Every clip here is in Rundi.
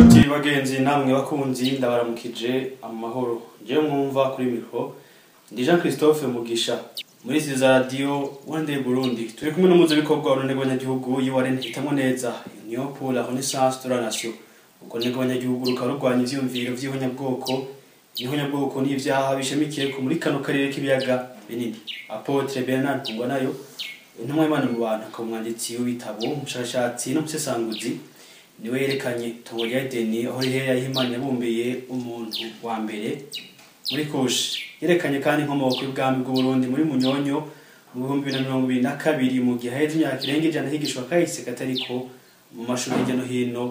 Bagenzi namwe bakunzi, ndabaramukije amahoro. Njewe mwumva kuri micro ndi Jean Christophe Mugisha muri za radio One Day Burundi. Turi kumwe n'umuhuzabikorwa w'urunani rw'abanyagihugu URN hitamwo neza, Union pour la Renaissance de la Nation. Urwo runani rw'abanyagihugu rukaba rurwanya ivyiyumviro vy'ihonyabwoko, ihonyabwoko n'ivyaha bishamikiye ko muri kano karere k'ibiyaga binini. Apôtre Bernard Ntungwanayo, intumwa y'Imana mu bantu, akaba umwanditsi w'ibitabo, umushakashatsi n'umusesanguzi, niwe yerekanye itongo rya Edeni aho riherereye, aho Imana yabumbiye umuntu wa mbere muri Kushi. Yerekanye kandi inkomoko y'ubwami bw'Uburundi muri Munyonyo mu 2022, mu gihe haheze imyaka irenga 100 higishwa kahise katariko mu mashuri hirya no hino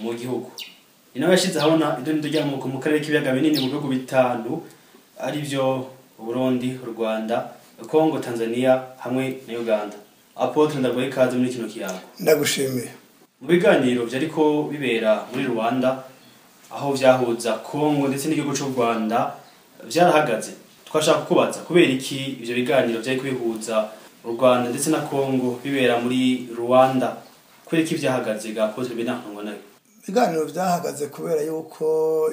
mu gihugu. Ni nawe yashize ahabona idonido ry'amoko mu karere k'ibiyaga binini mu bihugu bitanu, arivyo Burundi, u Rwanda, Congo, Tanzania hamwe na Uganda. Apôtre, ndaguhaye ikaze muri kino kiyago. Ndagushimiye. Mu biganiro vyariko bibera muri Rwanda, aho vyahuza Congo ndetse n'igihugu c'u Rwanda, vyarahagaze. Twashaka kukubaza kubera iki ivyo biganiro vyariko bihuza u Rwanda ndetse na Congo bibera muri Rwanda, kubera iki vyahagaze ga Apôtre Bernard Ntungwanayo? Ibiganiro vyahagaze kubera yuko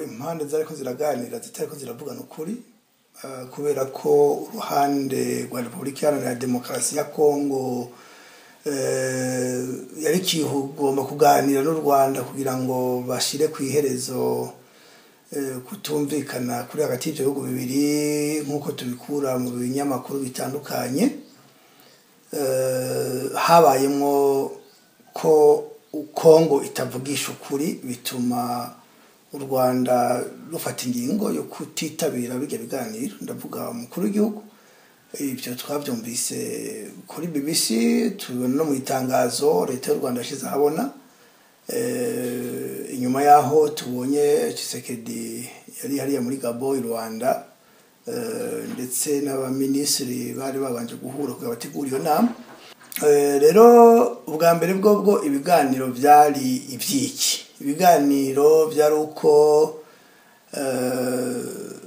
impande zariko ziraganira zitariko ziravugana ukuri, kubera ko uruhande rwa Repubulika Iharanira Demokarasi ya Congo yari kigomba kuganira n'u Rwanda kugira ngo bashire ku iherezo kutumvikana kuri hagati y'ivyo bihugu bibiri, nk'uko tubikura mu binyamakuru bitandukanye. Habayemwo ko Kongo itavugisha ukuri, bituma u Rwanda rufata ingingo yo kutitabira bijya biganiro, ndavuga umukuru w'igihugu. Ibyo twabyumvise kuri BBC, tubibona no mu itangazo leta y'u Rwanda yashyize ahabona. Inyuma yaho tubonye Tshisekedi yari hariya muri Gabo i Rwanda, ndetse n'abaminisitiri bari babanje guhura kugira bategure iyo nama. Rero ubwa mbere bwo ibiganiro byari ibyiki? Ibiganiro byari uko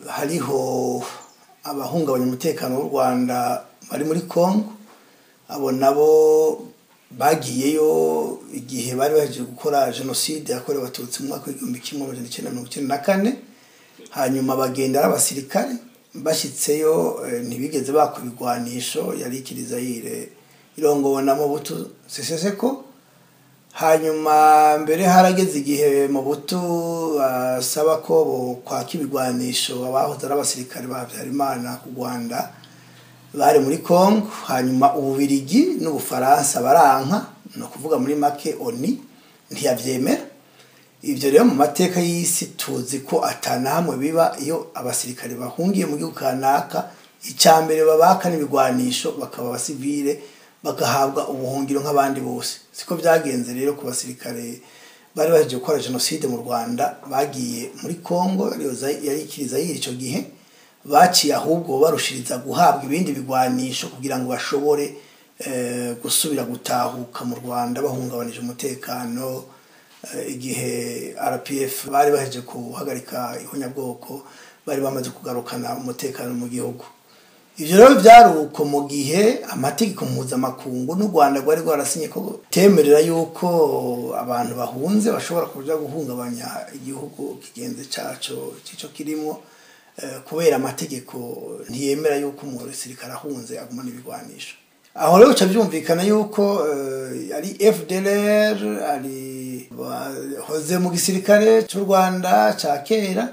hariho abahungabanya umutekano w'u Rwanda bari muri Congo. Abo nabo bagiyeyo igihe bari bahejeje gukora jenoside yakorewe Abatutsi mu mwaka w'1994, hanyuma bagenda ari abasirikare. Bashyitseyo ntibigeze baka ibigwanisho, yari ikiri Zaire irongowe na Mobutu Sese Seko. Hanyuma mbere harageze igihe Mobutu asaba ko kwaka ibigwanisho abahoze ari abasirikare ba Habyarimana ku Rwanda bari muri Congo, hanyuma Ububirigi n'Ubufaransa baranka, no kuvuga muri make ONU ntiyavyemera. Ivyo rero mu mateka y'isi tuzi ko atanahamwe biba. Iyo abasirikare bahungiye mu gihugu kanaka, icya mbere babaka n'ibigwanisho, bakaba abasivile, bagahabwa ubuhungiro nk'abandi bose. Siko byagenze rero ku basirikare bari bahejeje gukora jenoside mu Rwanda bagiye muri Congo yari ikiri Zaire ico gihe. Baciye ahubwo barushiriza guhabwa ibindi bigwanisho kugira ngo bashobore gusubira gutahuka mu Rwanda bahungabanije umutekano, igihe RPF bari bahejeje guhagarika ihonyabwoko, bari bamaze kugarukana umutekano mu gihugu. Ivyo rero vyari uko mu gihe amategeko mpuzamakungu n'u Rwanda rwari rwarasinye ko temerera yuko abantu bahunze bashobora kuja guhungabanya igihugu kigenze caco cico kirimwo, kubera amategeko ntiyemera yuko umusirikare ahunze agumana ibigwanisho. Aho rero bica byumvikana yuko ari FDLR, ari bahoze mu gisirikare cy'u Rwanda ca kera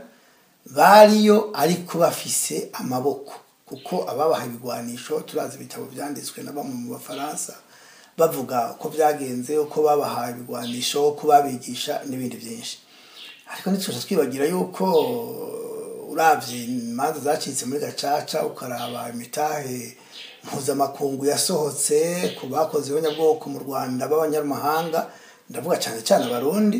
bariyo, ariko bafise amaboko, kuko ababaha ibigwanisho turazi ibitabo vyanditswe na bamwe mu Bafaransa bavuga ko byagenze, uko babaha ibigwanisho, uko babigisha n'ibindi byinshi. Ariko ntitwese twibagira yuko uravye imanza zacitse muri Gacaca, ukaraba imitahe mpuzamakungu yasohotse ku bakoze ihonyabwoko mu Rwanda b'abanyamahanga, ndavuga cyane cyane Abarundi.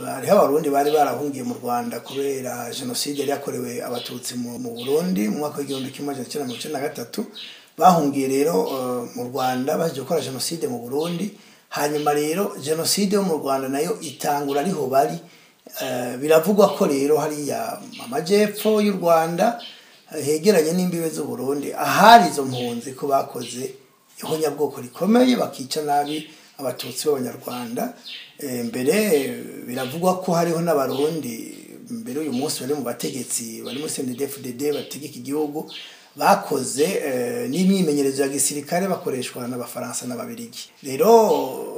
Hariho Abarundi bari barahungiye mu Rwanda kubera jenoside yari yakorewe Abatutsi mu Burundi mu mwaka w'1993. Bahungiye rero mu Rwanda baje gukora jenoside mu Burundi. Hanyuma rero jenoside yo mu Rwanda nayo itangura ariho bari. Biravugwa ko rero hariya amajepfo y'u Rwanda hegeranye n'imbibe z'u Burundi ahari izo mpunzi ko bakoze ihonyabwoko rikomeye, bakica nabi Abatutsi b'Abanyarwanda. Mbere biravugwa ko hariho n'abarundi mbere uyu munsi bari mu bategetsi bari muri CNDD-FDD bategeka igihugu bakoze n'imyimenyerezo ya gisirikare bakoreshwa n'abafaransa n'ababirigi. Rero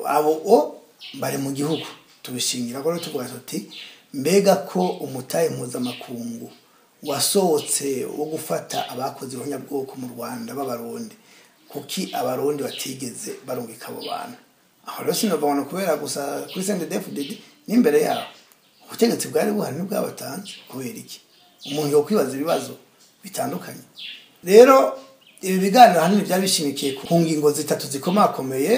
abo bari mu gihugu tubishingira ko tuvuga tuti mbega ko umutahe mpuzamakungu wasohotse wo gufata abakoze ihonyabwoko mu Rwanda b'abarundi, kuki abarundi batigeze barungika abo bantu? Aho rero sinova kubera gusa kuri CNDD-FDD n'imbere yaho ubutegetsi bwari buhari ntibwabatanze. Kubera iki? Umuntu yokwibaza ibibazo bitandukanye. Rero ibi biganiro ahanini byari bishimikiye ku ngingo zitatu zikomakomeye.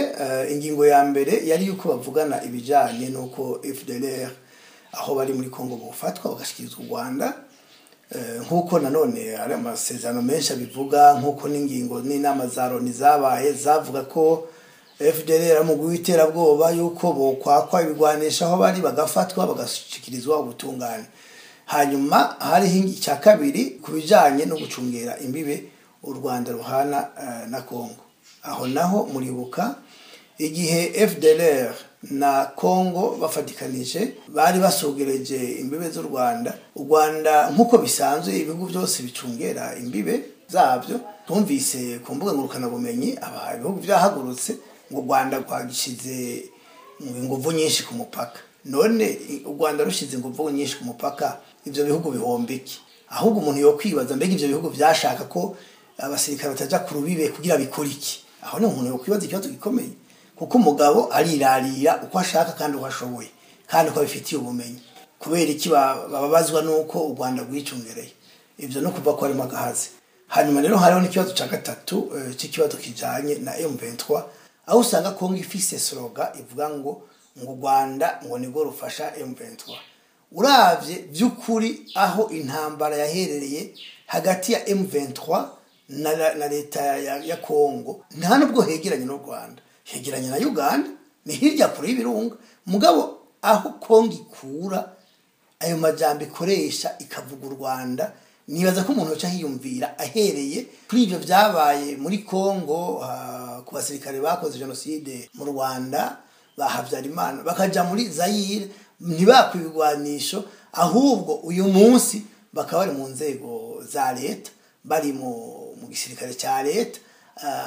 Ingingo ya mbere yari yuko bavugana ibijanye n'uko FDLR aho bari muri Kongo bofatwa bagashikirizwa u Rwanda, nk'uko nanone ari amasezerano menshi abivuga, nk'uko n'ingingo n'inama za Loni zabaye zavuga ko FDLR mu w'iterabwoba yuko bokwakwa ibigwanisha aho bari bagafatwa bagashikirizwa ubutungane. Hanyuma hariho icya kabiri ku bijanye no gucungera imbibe u Rwanda ruhana na Kongo. Aho naho muribuka igihe FDLR na Kongo bafatikanije bari basugereje imbibe z'u Rwanda. U Rwanda nk'uko bisanzwe ibihugu byose bicungera imbibe zabyo, twumvise ku mbuga ngurukanabumenyi aba ibihugu byahagurutse ngo u Rwanda rwagishize inguvu nyinshi ku mupaka. None u Rwanda rushize inguvu nyinshi ku mupaka, ivyo bihugu bihomba iki? Ahubwo umuntu yokwibaza mbega ivyo bihugu vyashaka ko abasirikare bataja ku rubibe kugira bikore iki? Aho ni umuntu yokwibaza ikibazo gikomeye, kuko umugabo arirarira uko ashaka kandi uko ashoboye kandi uko abifitiye ubumenyi. Kubera iki bababazwa nuko u Rwanda rwicungereye? Ivyo no kuva ko harimo agahazi. Hanyuma rero hariho n'ikibazo ca gatatu c'ikibazo kijanye na M23, aho usanga Kongo ifise slogan ivuga ngo u Rwanda ngo nirwo rufasha M23. Uravye vy'ukuri aho intambara yaherereye hagati ya M23 na leta ya Kongo, nta nubwo hegeranye n'u Rwanda, hegeranye na Uganda, ni hirya kure y'ibirunga. Mugabo aho Kongo ikura ayo majambo ikoresha ikavuga u Rwanda, nibaza ko umuntu yoca hiyumvira ahereye kuri ivyo vyabaye muri Kongo ku basirikare bakoze jenoside mu Rwanda ba Habyarimana, bakaja muri Zaire ntibakwe ibigwanisho, ahubwo uyu munsi bakaba bari mu nzego za leta, bari mu gisirikare ca leta,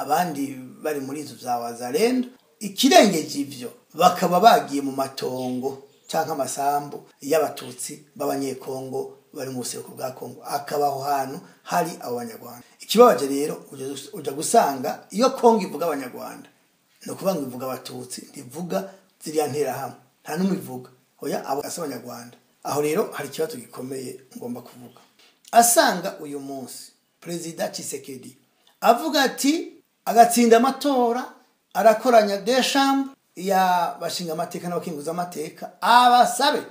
abandi bari muri izo za Wazalendo. Ikirengeje ivyo bakaba bagiye mu matongo canke amasambu y'abatutsi b'abanyekongo bari mu buseruko bwa Kongo, akabaho hantu hari abo banyarwanda. Ikibabaje rero uja gusanga iyo Kongo ivuga abanyarwanda, no kuvuga ngo ivuga abatutsi, ntivuga ziriya nterahamwe, nta n'umwe ivuga, oya abo asa abanyarwanda. Aho rero hari ikibazo gikomeye ngomba kuvuga. Asanga uyu munsi Perezida Tshisekedi avuga ati agatsinda amatora, arakoranya des chambres ya bashinga amateka n'abakinguza amateka, abasabe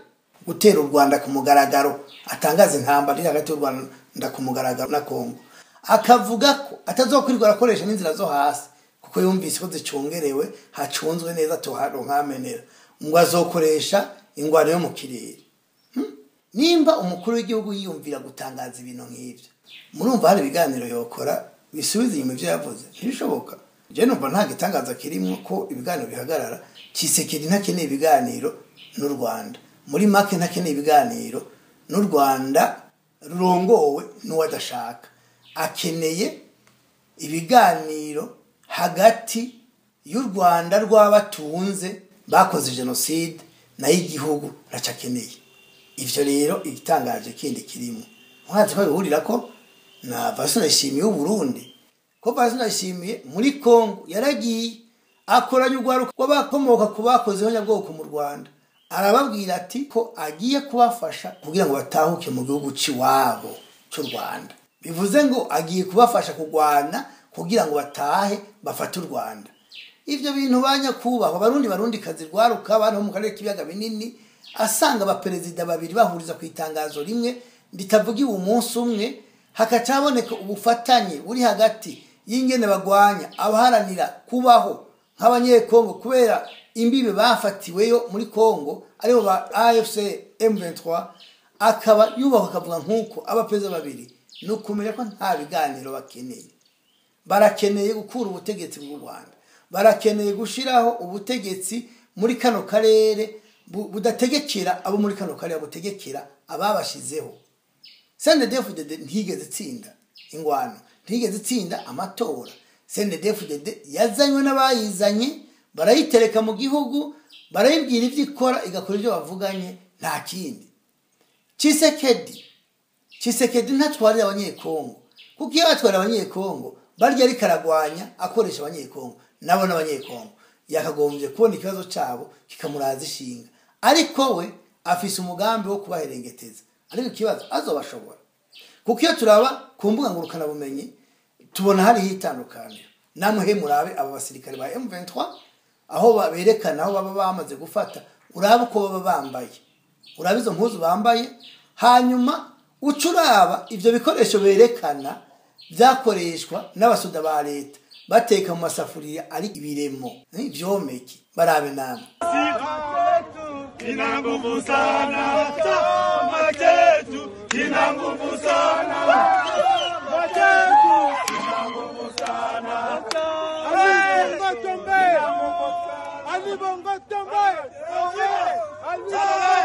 gutera u Rwanda ku mugaragaro, atangaza intambara iri hagati y'u Rwanda ku mugaragaro na Kongo, akavuga ko atazokwirwa arakoresha n'inzira zo hasi kuko yumvise ko zicungerewe hacunzwe neza toharonkamenera, ngo azokoresha ingwano yo mu kirere. Nimba umukuru w'igihugu yiyumvira gutangaza ibintu nk'ivyo, murumva hari ibiganiro yokora bisubiza inyuma ivyo yavuze? Ntibishoboka. Je numva nta gitangaza kirimo ko ibiganiro bihagarara. Tshisekedi ntakeneye ibiganiro n'u Rwanda, muri make ntakeneye ibiganiro n'u Rwanda rurongowe n'uwadashaka. Akeneye ibiganiro hagati y'u Rwanda rw'abatunze bakoze jenoside nayo igihugu ntacakeneye. Ivyo rero igitangaje kindi kirimo, mwazi ko bihurira ko na Valentin Ndayishimiye w'Uburundi, ko Valentin Ndayishimiye muri Kongo yaragiye akoranya urwaruka rw'abakomoka ku bakoze ihonyabwoko mu Rwanda, arababwira ati ko agiye kubafasha kugira ngo batahuke mu gihugu c'iwabo c'u Rwanda. Bivuze ngo agiye kubafasha kurwana kugira ngo batahe bafate u Rwanda. Ivyo bintu banyakubahwa Barundi Barundi kazi rwaruka abantu mu karere k'ibiyaga binini, asanga abaperezida babiri bahuriza ku itangazo rimwe ritavugiwe umunsi umwe, hakacaboneka ubufatanye buri hagati y'ingene bagwanya abaharanira kubaho nk'abanyekongo kubera imbibe bafatiweyo muri Kongo aribo ba AFC M23, akaba yubahwa akavuga nk'uko abaperezida babiri ni ukumenya ko nta biganiro bakeneye. Barakeneye gukura ubutegetsi bw'u Rwanda, barakeneye gushiraho ubutegetsi muri kano karere, budategekera abo muri kano karere, butegekera ababashizeho. CNDD-FDD ntigeze itsinda ingwano, ntigeze itsinda amatora. CNDD-FDD yazanywe n'abayizanye, barayitereka mu gihugu, barayibwira ibyo ikora, igakora ibyo bavuganye, nta kindi. Tshisekedi ntatwarira Abanyekongo, kuko iyo batwarira Abanyekongo barya, ariko aragwanya akoresha Abanyekongo, nabo n'Abanyekongo yakagombye kubona ikibazo cyabo kikamuraza ishinga, ariko we afise umugambi wo kubaherengeteza. Ariko ikibazo, azobashobora? Kuko iyo turaba ku mbuga ngurukanabumenyi tubona hariho itandukaniro. Namwe he murabe aba basirikare ba M23 aho berekana aho baba bamaze gufata, urabe uko baba bambaye, urabe izo mpuzu bambaye, hanyuma uca uraba ivyo bikoresho berekana byakoreshwa n'abasoda ba leta bateka mu masafuriya ari ibiremo ivyomeke. Barabe namwe. Kina nguvu sana, chama chetu kina nguvu sana, chama chetu kina nguvu sana. Ali Bongo Tombe, Ali Bongo Tombe, Ali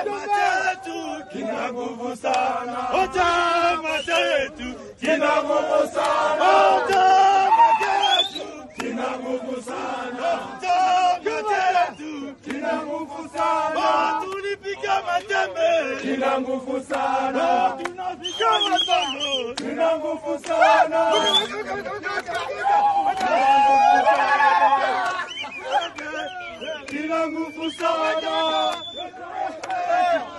Bongo chetu kina nguvu sana, chama chetu kina nguvu sana, chama chetu kina nguvu sana, chama chetu kina nguvu sana. Tulipiga matembe kina nguvu sana, tunafika matombo kina nguvu sana, kina nguvu sana,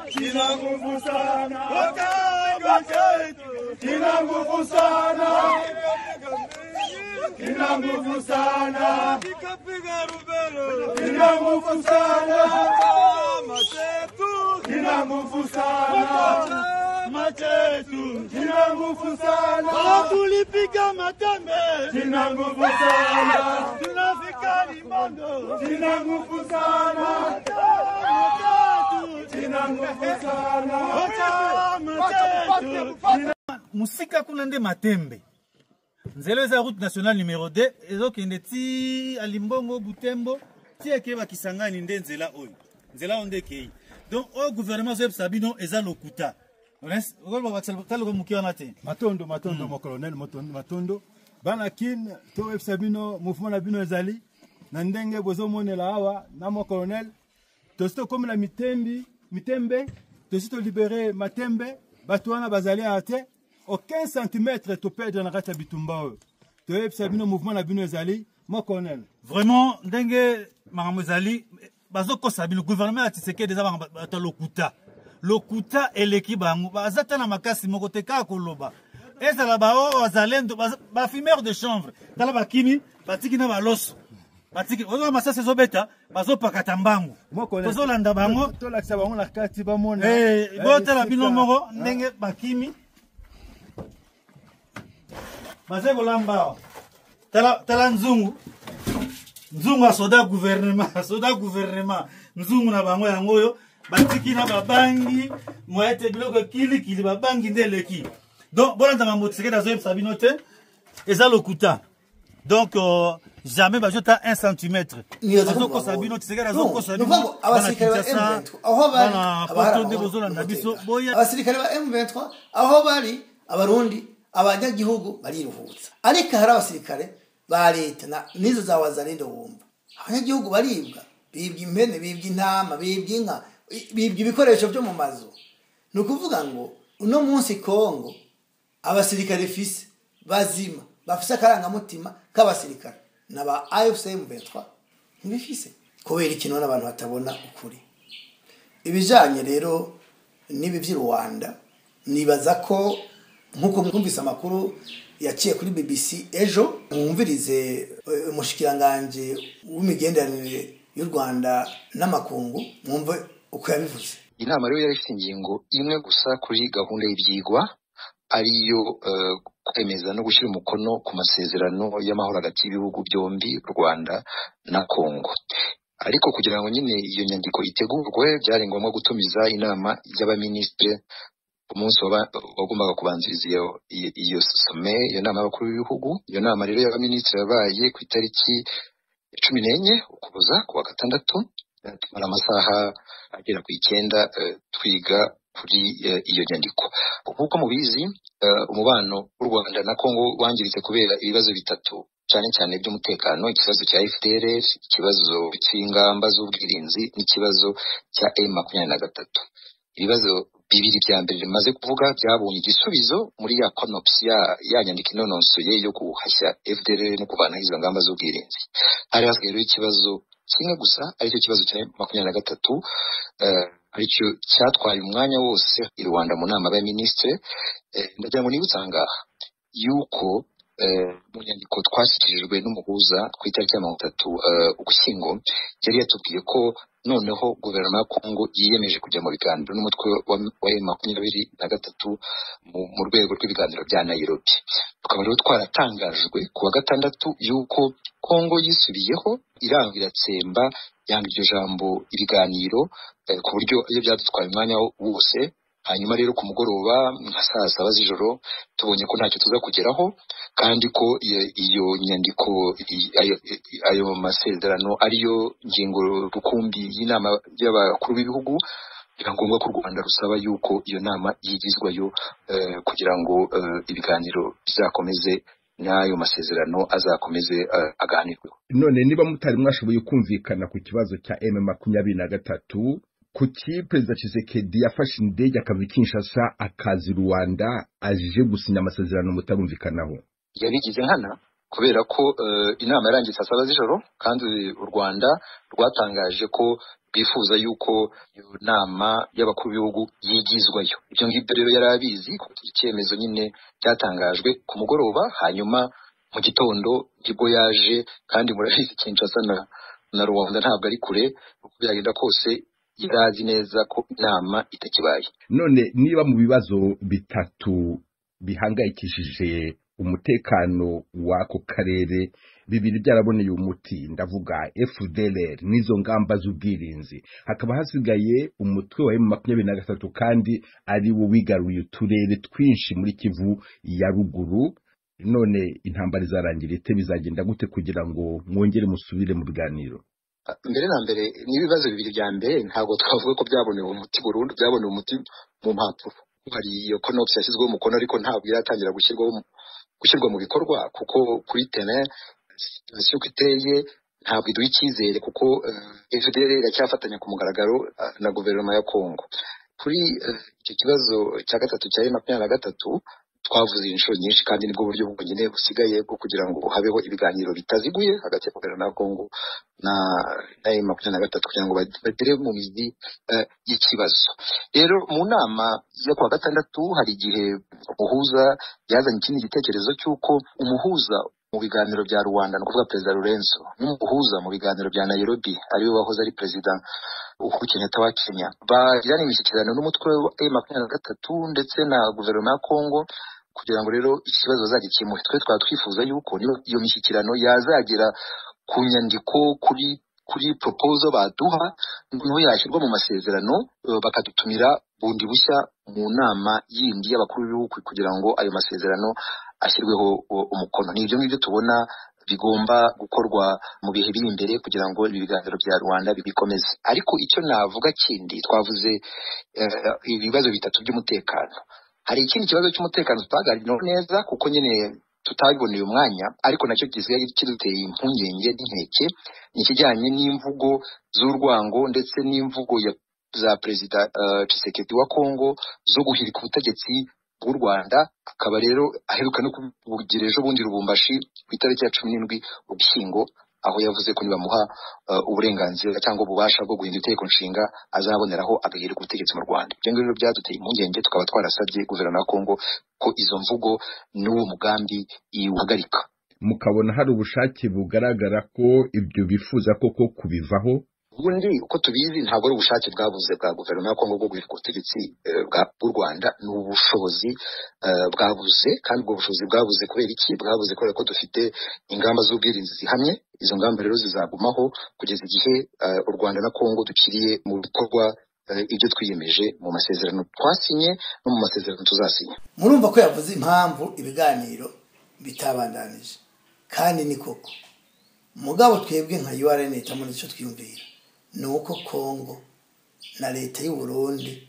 kina nguvu sana, chama chetu kina nguvu sana, kina nguvu sana, kina nguvu sana, chama chetu kina nguvu sana, chama chetu kina nguvu sana. Tulipiga matembe kina nguvu sana, tunafika Limbondo kina nguvu sana, chama chetu kina nguvu sana, chama chetu. Musika kuna nde Matembe, nzela eza route nationale numéro 2 ezokende ti Alimbongo, Butembo, ti ekeyeba Kisangani. Nde nzela oyo, nzela oyo nde ekei. Donc oyo gouvernement azoyebisa bino eza lokuta. Taloko moke wana te. Matondo, matondo, mon colonel, matondo. Bana Kin, toyebisa bino, mouvement na bino ezali na ndenge bozomonela awa na mon colonel. Tosi tokomi na mitembi mitembe, tosi tolibérer Matembe. Bato wana bazali awa te, aucun centimètre toperdre na kati ya bitumba oyo. Toyebisa bino, mouvement na bino ezali, mon colonel. Vraiment, ndenge makambo ezali, bazokosa bino. Gouvernement ya Tshisekedi eza bato ya lokuta, lokuta eleki bango. Baza ta na makasi moko te, kaka koloba. Ezala bao bazalendo, bafumeur de chanvre. Tala, bakimi, batiki na baloso, batiki ozo masasi ezobeta, bazopakata mbangu. Mon colonel, tozolanda bango. Tolakisa bango na kati, bamona. Botala bino moko ndenge bakimi, baze kolamba awa. Tala, tala nzungu, nzungu ya soda gouvernement, soda gouvernement, nzungu na bango yango oyo batiki na babangi moye te, biloko kilikili, babangi nde eleki. Donc bolanda makambo Tshisekedi azoyebisa bino te, eza lokuta. Donc jamais bazota 1 cm. Azokosa bino, Tshisekedi azokosa bino. Nukuvuga ngo abasirikare ba Kinshasa, M23 aho bari bana haba hari Poto nde amahoro bozolanda biso n'umutekano. Boya. Abasirikare ba M23 aho bari, Abarundi, abanyagihugu bariruhutsa, ariko hari abasirikare ba leta na nizo za Wazalendo, wumva abanyagihugu baribwa, bibwa impene, bibwa intama, bibwa inka, bibwa ibikoresho byo mu mazu. Ni ukuvuga ngo uno munsi Kongo abasirikare fise bazima bafise akarangamutima k'abasirikare n'aba AFC M23 ntibifise. Kubera ikintu n'abantu batabona ukuri. Ibijanye rero n'ibi vy'i Rwanda, nibaza ko nk'uko mwumvise amakuru yaciye kuri BBC ejo, mwumvirize umushikiranganje w'imigenderanire y'u Rwanda n'amakungu, mwumve uko yabivuze. Inama rero yari ifite ingingo imwe gusa kuri gahunda y'ibyigwa, ariyo kwemeza no gushyira umukono ku masezerano y'amahoro hagati y'ibihugu byombi, u Rwanda na Congo. Ariko kugira ngo nyine iyo nyandiko itegurwe, byari ngombwa gutumiza inama y'abaminisitiri ku munsi wagombaga kubanziriza iyo sommet, iyo nama y'abakuru b'ibihugu. Iyo nama rero y'abaminisitiri yabaye ku itariki 14 Ukuboza, ku wa gatandatu. Tumara amasaha agera ku 9 twiga kuri iyo nyandiko. Nk'uko mubizi, umubano w'u Rwanda na Kongo wangiritse kubera ibibazo bitatu cyane cyane by'umutekano: ikibazo cya FDLR, ikibazo cy'ingamba z'ubwirinzi n'ikibazo cya M23. Ibibazo bibiri bya mbere bimaze kuvuga byabonye igisubizo muri ya CONOPS, ya nyandiko inonosoye yo guhashya FDLR no kuvanaho izo ngamba z'ubwirinzi. Hari hasigaye rero ikibazo kimwe gusa, aricyo kibazo cya 23, aricyo cyatwaye umwanya wose i Rwanda mu nama y'abaminisitiri. Ndagira ngo nibutse aha ngaha yuko mu nyandiko twashyikirijwe n'umuhuza ku itariki ya 30 Ugushyingo, yari yatubwiye ko noneho guverinoma ya Kongo yiyemeje kujya mu biganiro n'umutwe wa M23 mu rwego rw'ibiganiro bya Nairobi. Tukaba rero twaratangajwe ku wa gatandatu yuko Kongo yisubiyeho, iranga iratsemba, yanga iryo jambo ibiganiro, ku buryo iyo byadutwaye umwanya wose. Hanyuma rero ku mugoroba nka saa 7 z'ijoro tubonye ko ntacyo tuza kugeraho, kandi ko iyo nyandiko, ayo masezerano ariyo ngingo rukumbi y'inama y'abakuru b'ibihugu, biba ngombwa ko u Rwanda rusaba yuko iyo nama yigizwayo kugira ngo ibiganiro bizakomeze n'ayo masezerano azakomeze aganirweho. None niba mutari mwashoboye kumvikana ku kibazo cya M23, kuki Perezida Tshisekedi yafashe indege akava i Kinshasa akaza i Rwanda aje gusinya amasezerano mutarumvikanaho? Yabigize nkana kubera ko inama yarangiye saa 7 z'ijoro, kandi u Rwanda rwatangaje ko rwifuza yuko iyo nama y'abakuru b'ibihugu yigizwayo. Ibyo ngibyo rero yari abizi, icyemezo nyine cyatangajwe ku mugoroba, hanyuma mu gitondo nibwo yaje. Kandi murabizi Kinshasa na Rwanda ntabwo ari kure, uko byagenda kose yarazi neza ko inama itakibaye. None niba mu bibazo bitatu bihangayikishije umutekano w'ako karere bibiri byaraboneye umuti, ndavuga FDLR n'izo ngamba z'ubwirinzi, hakaba hasigaye umutwe wa M23 kandi ari wo wigaruye uturere twinshi muri Kivu ya ruguru, none intambara izarangira ite? Bizagenda gute kugira ngo mwongere musubire mu biganiro? Mbere na mbere n'ibibazo bibiri bya mbere ntabwo twavuga ko byabonewe umuti burundu, byabonewe umuti mu mpapuro. Hari iyo CONOPS yashyizweho umukono, ariko ntabwo iratangira gushyirwa mu bikorwa, kuko kuri terrain situation uko iteye ntabwo iduha icyizere, kuko FDLR iracyafatanya ku mugaragaro na guverinoma ya Kongo. Kuri icyo kibazo cya gatatu cya M23 twavuze inshuro nyinshi, kandi nibwo buryo bwonyine busigaye bwo kugira ngo habeho ibiganiro bitaziguye hagati ya guverinoma ya Kongo na M23 kugira ngo bagere mu mizi y'ikibazo. Rero mu nama yo kuwa gatandatu hari igihe umuhuza yazanye ikindi gitekerezo cy'uko umuhuza mu biganiro bya Rwanda, ni ukuvuga Perezida Lorenzo, n'umuhuza mu biganiro bya Nairobi ariwe wahoze ari Perezida Uhuru Kenyatta wa Kenya, bagirana imishyikirano n'umutwe wa M23 ndetse na guverinoma ya Kongo kugira ngo rero iki kibazo bazagikemure. Twe twaba twifuza yuko niba iyo mishyikirano yazagera ku nyandiko, kuri proposal baduha, niho yashyirwa mu masezerano, bakadutumira bundi bushya mu nama yindi y'abakuru b'ibihugu kugira ngo ayo masezerano ashyirweho umukono. Ni ibyo ngibyo tubona bigomba gukorwa mu bihe biri imbere kugira ngo ibi biganiro bya Rwanda bikomeze. Ariko icyo navuga kindi, twavuze ibibazo bitatu by'umutekano. Hari ikindi kibazo cy'umutekano tutaganiriyeho neza kuko nyine tutabiboneye umwanya, ariko nacyo gisigaye kiduteye impungenge n'inkeke, ni ikijyanye n'imvugo z'urwango ndetse n'imvugo za Perezida Tshisekedi wa Kongo zo guhirika ubutegetsi bw'u Rwanda, akaba rero aheruka no kubugira ejo bundi Lubumbashi ku itariki ya 17 Ugushyingo, aho yavuze ko nibamuha uburenganzira cyangwa ububasha bwo guhindura itegeko nshinga azaboneraho agahirika ubutegetsi mu Rwanda. Ibyo ngibyo byaduteye impungenge, tukaba twarasabye guverinoma ya Kongo ko izo mvugo n'uwo mugambi iwuhagarika. Mukabona hari ubushake bugaragara ko ibyo bifuza koko kubivaho? Ubundi uko tubizi ntabwo ari ubushake bwabuze bwa guverinoma ya Kongo bwo guhirika ubutegetsi bw'u Rwanda, ni ubushobozi bwabuze. Kandi ubwo bushobozi bwabuze kubera iki? Bwabuze kubera ko dufite ingamba z'ubwirinzi zihamye. Izo ngamba rero zizagumaho kugeza igihe u Rwanda na Kongo dukiriye mu bikorwa ibyo twiyemeje mu masezerano twasinye no mu masezerano tuzasinya. Murumva ko yavuze impamvu ibiganiro bitabandanije, kandi ni koko. Mugabo twebwe nka URN itamuri icyo twiyumvira Ni uko Kongo na leta y'u Burundi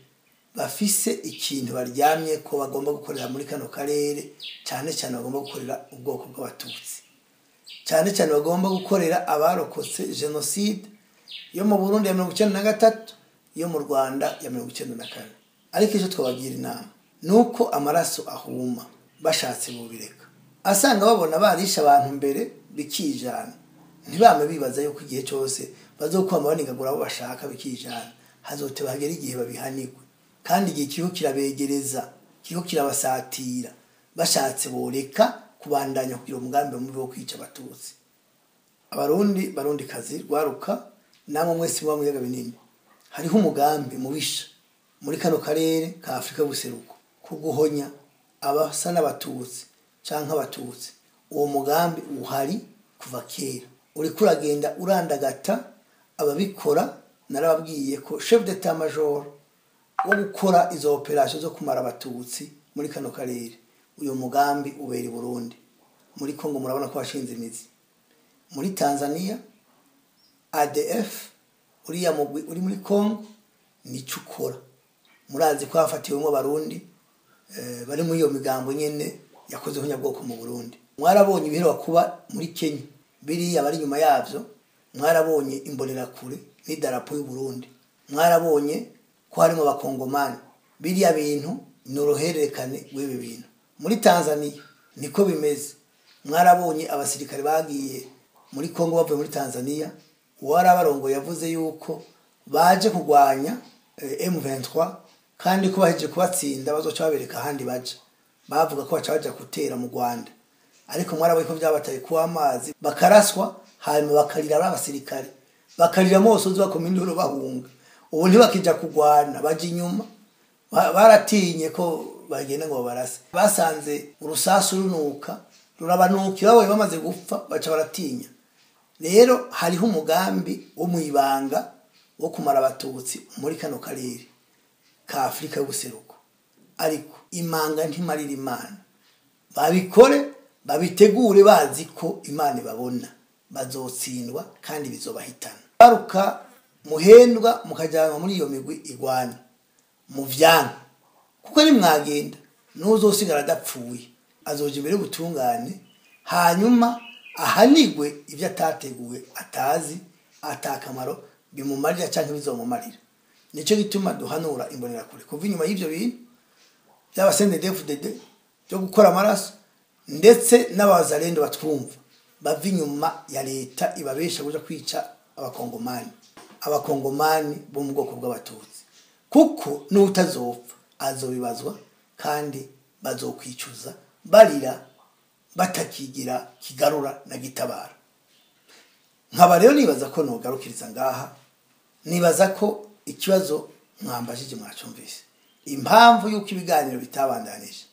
bafise ikintu baryamye ko bagomba gukorera muri kano karere, cyane cyane bagomba gukorera ubwoko bw'abatutsi, cyane cyane bagomba gukorera abarokotse jenoside yo mu Burundi ya 1993, yo mu Rwanda ya 1994. Ariko icyo twabagira inama ni uko amaraso ahuma bashatse bubireka, asanga babona barisha abantu mbere bikijana, ntibame bibaza yuko igihe cyose bazokwama banigagura abo bashaka bikijana. Hazote bahagera igihe babihanirwe, kandi igihe kiriho kirabegereza, kiriho kirabasatira. Bashatse boreka kubandanya kugira umugambi mubi wo kwica abatutsi. Abarundi, barundi kazi rwaruka, namwe mwese muba mu biyaga binini, hariho umugambi mubisha muri kano karere ka Afrika y'ubuseruko ko guhonya abasa n'abatutsi canke abatutsi. Uwo mugambi uhari kuva kera, uriko uragenda urandagata ababikora. Narababwiye ko chef d'état major wo gukora izo operation zo kumara abatutsi muri kano karere, uyo mugambi ubera i Burundi. Muri Kongo murabona ko washinze imizi, muri Tanzania ADF uriya mugwi uri muri Kongo nico ukora. Murazi ko hafatiwemwo abarundi bari muri iyo migambo nyene yakoze nyabwoko mu Burundi. Mwarabonye ibiheruka kuba muri Kenya, biriya bari nyuma yavyo. Mwarabonye imbonerakure n'idarapo y'u Burundi, mwarabonye ko harimo abakongomani. Biriya bintu ni uruhererekane rw'ibi bintu. Muri Tanzania niko bimeze, mwarabonye abasirikare bagiye muri Kongo bavuye muri Tanzania, uwari abarongo yavuze yuko baje kurwanya M23, kandi ko bahejeje kubatsinda bazoca babereka ahandi baja. Bavuga ko baca baja gutera mu Rwanda, ariko mwarabonye ko byabataye kuba amazi, bakaraswa, hanyuma bakarira abasirikare, bakarira mosozi bakoma induru bahunga. Ubu ntibakija kurwana, baja inyuma, baratinye ko bagenda ngo babarase. Basanze urusasu runuka rurabanukira, babonye bamaze gupfa baca baratinya. Rero hariho umugambi wo mwibanga wo kumara abatutsi muri kano karere ka Afrika y'ubuseruko, ariko imanga ntimarira Imana. Babikore babitegure bazi ko Imana ibabona, bazotsindwa kandi bizobahitana. Baruka muhendwa mukajyanwa muri iyo migwi igwana mu vyanka, kuko nimwagenda n'uzosigara adapfuye azoja imbere y'ubutungane, hanyuma ahanigwe ibyo atateguwe, atazi, atakamaro bimumarira canke bizomumarira. Nico gituma duhanura imbonerakure kuva inyuma y'ivyo bintu by'aba CNDD-FDD byo gukora amaraso, ndetse n'abazalendo batwumva bava inyuma ya leta ibabesha kuja kwica abakongomani, abakongomani bo mu bwoko bw'abatutsi, kuko n'utazopfa azobibazwa kandi bazokwicuza barira batakigira kigarura na gitabara. Nkaba rero nibaza ko nogarukiriza ngaha, nibaza ko ikibazo mwambajije mwacumvise. Impamvu yuko ibiganiro bitabandanije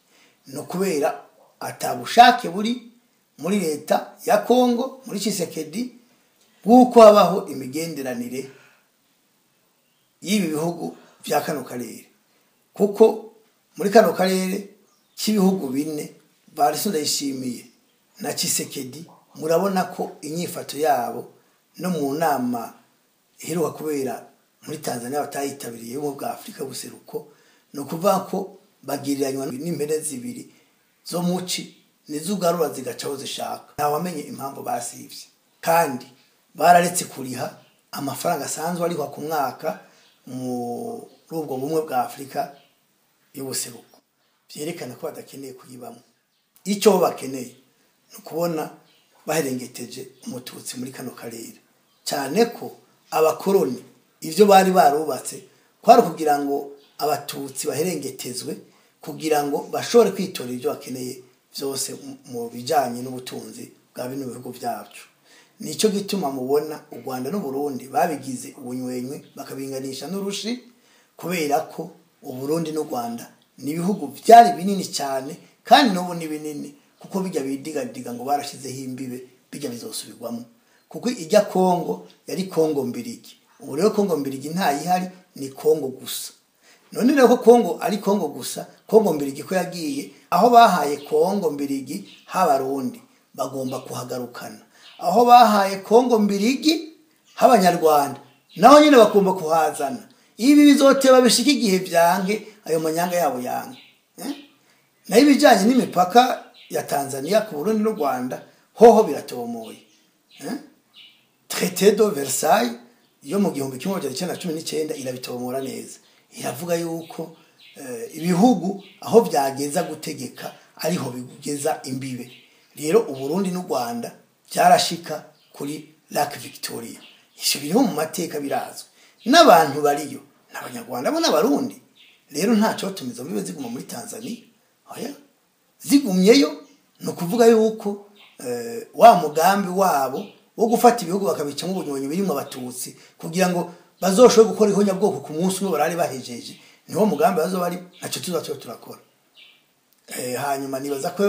no kubera atabushake buri muri leta ya Kongo, muri Tshisekedi, bw'uko habaho imigenderanire y'ibi bihugu vya kano karere, kuko muri kano karere k'ibihugu bine Varisto Ndayishimiye na Tshisekedi, murabona ko inyifato yabo no mu nama iheruka kubera muri Tanzania batayitabiriye yo mu bwa Afrika buseruko, no kuvuga ko bagiriranywa n'impere zibiri zo muci nizugarura zigacaho zishaka. Ntawamenye impamvu basivye, kandi bararetse kuriha amafaranga asanzwe arihwa ku mwaka muri ubwo bumwe bwa Afrika y'ubuseruko, vyerekana ko badakeneye kuyibamo. Icyo bakeneye ni ukubona baherengeteje umututsi muri kano karere, cyane ko abakoroni ivyo bari barubatse kwari kugira ngo abatutsi baherengetezwe, kugira ngo bashobore kwitorera ibyo bakeneye byose mu bijanye n'ubutunzi bwa bino bihugu byacu. Nico gituma mubona u Rwanda n'u Burundi babigize ubunywenywe bakabinganisha n'urushi, kubera ko u Burundi n'u Rwanda ni ibihugu byari binini cyane, kandi n'ubu ni binini, kuko bijya bidigadiga ngo barashizeho imbibe, bijya bizosubirwamo, kuko ijya Kongo yari Kongo mbirigi. Ubu rero Kongo mbirigi ntayihari, ni Kongo gusa. None rero ko Kongo ari Kongo gusa, Kongo mbirigi ko yagiye, aho bahaye Kongo mbirigi h'abarundi bagomba kuhagarukana, aho bahaye Kongo mbirigi h'abanyarwanda Naho nyine bagomba kuhazana. Ibi bizoteba bishika igihe vyanke ayo manyanga yabo yanke. Nayo ibijanye n'imipaka ya Tanzania ku Burundi n'u Rwanda hoho biratomoye. Traité de Versailles yo mu 1919 irabitomora neza. Iravuga yuko ibihugu aho byageza gutegeka ariho bigeza imbibe. Rero Uburundi n'u Rwanda byarashika kuri Lake Victoria. Ivyo biriho mu mateka birazwi. N'abantu bariyo n'abanyarwanda bo n'abarundi. Rero ntaco tumizo bibe ziguma muri Tanzania. Oya, zigumyeyo no kuvuga yuko wa mugambi wabo wo gufata ibihugu bakabicamo ubunyonyi birimo abatutsi kugira ngo bazoshobore gukora ihonyabwoko ku munsi umwe barari bahejeje, niwo mugambi bazoba ari ntaco tuzaca turakora. Hanyuma nibaza ko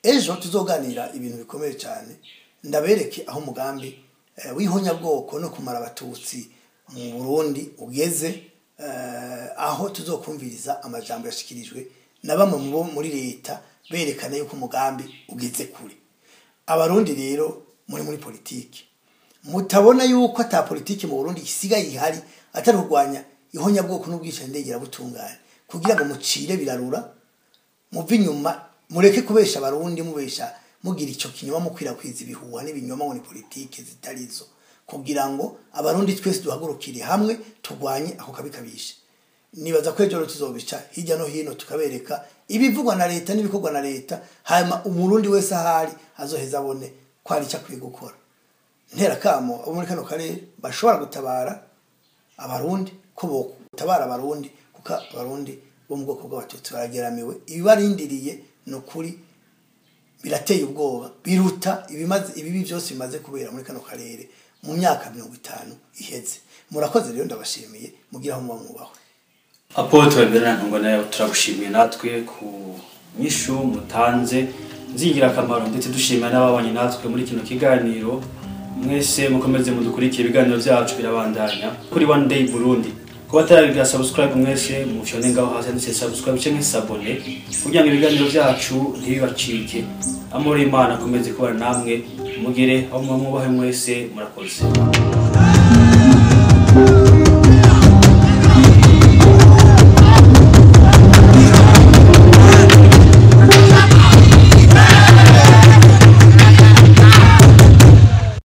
ejo tuzoganira ibintu bikomeye cyane, ndabereke aho umugambi w'ihonyabwoko no kumara abatutsi mu Burundi ugeze, aho tuzokumviriza amajambo yashikirijwe na bamwe mu bo muri leta berekana yuko umugambi ugeze kure. Abarundi rero muri politiki mutabona yuko ata politiki mu Burundi isigaye ihari atari kurwanya ihonyabwoko n'ubwicanyi ndengera-butungane, kugira ngo mucire birarura muve inyuma, mureke kubesha abarundi mubesha mugira ico kinyoma mukwirakwiza ibihuha n'ibinyoma ngo ni politiki zitarizo, kugira ngo abarundi twese duhagurukire hamwe turwanye ako kabi kabishe. Nibaza ko ejo tuzobica hirya no hino tukabereka ibivugwa na leta n'ibikorwa na leta, hanyuma umurundi wese ahari azoheza abone ko hari icyo akwiye gukora. Ntera kamo abo muri kano karere bashobora gutabara abarundi, ko botabara abarundi kuko abarundi bo mu bwoko bw'abatutsi barageramiwe, ibibarindiriye ni ukuri birateye ubwoba, biruta ibibi byose bimaze kubera muri kano karere mu myaka 50 iheze. Murakoze rero, ndabashimiye, mugira aho muba mwubahwe. Apotre Bernard Ntungwanayo, turagushimiye natwe ku nyishu mutanze z'ingirakamaro, ndetse dushimira n'ababanye natwe muri kino kiganiro. Mwese mukomeze mudukurikire, ibiganiro byacu birabandanya kuri One Day Burundi. Kuba batarabigira subscribe mwese mufyone ngaho hasi handitse subscribe canke s'abonner kugira ngo ibiganiro byacu ntibibacike. Amahoro y'Imana akomeze kubana namwe, mugire aho muba mwubahe mwese, murakoze.